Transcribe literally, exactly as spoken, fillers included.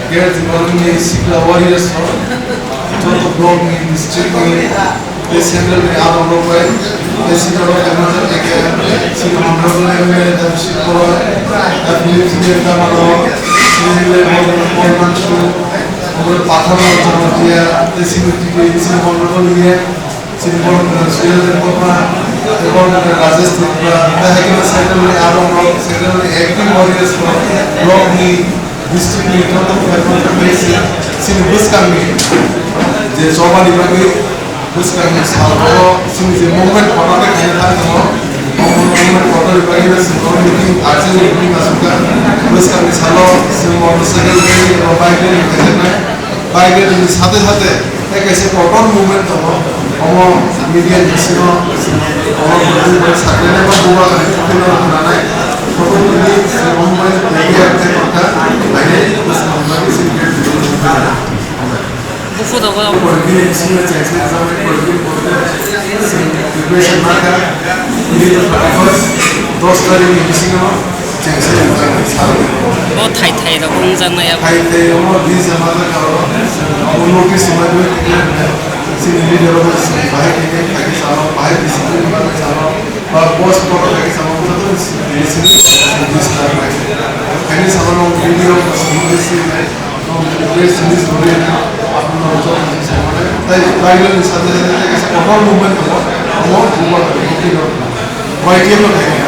Girls Department ni sikla warriors rok, joto block ni, district ni, tei central ni adong rok bai, tei senior rok khaima jak khe, senior honorable M L A Damsik Bora, F P F C ni Damano, senior M L A Bol-, Bolmansu, Honorable Pathar Jamatia, tei senior T T A C honorable M L A, Chini borok no Suyal Debbarma, tei borok no Rajesh Tripura, tei hai khe secretary ni adong rok, secretary ni active warriors rok, block ni, district ni joto khe chini bwskang ni je choba ni bagwi bwskang ni sal o chini je movement photo khe khaina thang tongo, o movement photo ni bagwi no chwng meeting, urgent meeting aswk kha, bwskang ni salo chwng motorcycle rally eba bike rally khaijak nai. Bike rally ni sate sate tei kaisa kotor movement tongo. Omo media ni bisingo omo movement bai saknai ba bubagra ni thani rok nanai. Kotor tini omo bai media tei kota lainai bwskango bagwi sini. Buku dogo. Preparation mata. Ini dos tarik ni bisingo. Bo thai thai rok wngjaknai abo. Thai thai omo di jama jaga o, omo notice rwmani bagwi khe sini leader rok bahai khe khe khaikhe salo, bahai discipline ni bagwi salo, ba boss rok khaikhe salo, omo to sini sini sini sini salo. Khaikhe salo no video sini sini sini sini sini sini. Tai Bible ni sate sate khe kotor movement tongo, omo bubagra ni. Y T F no khaikhe.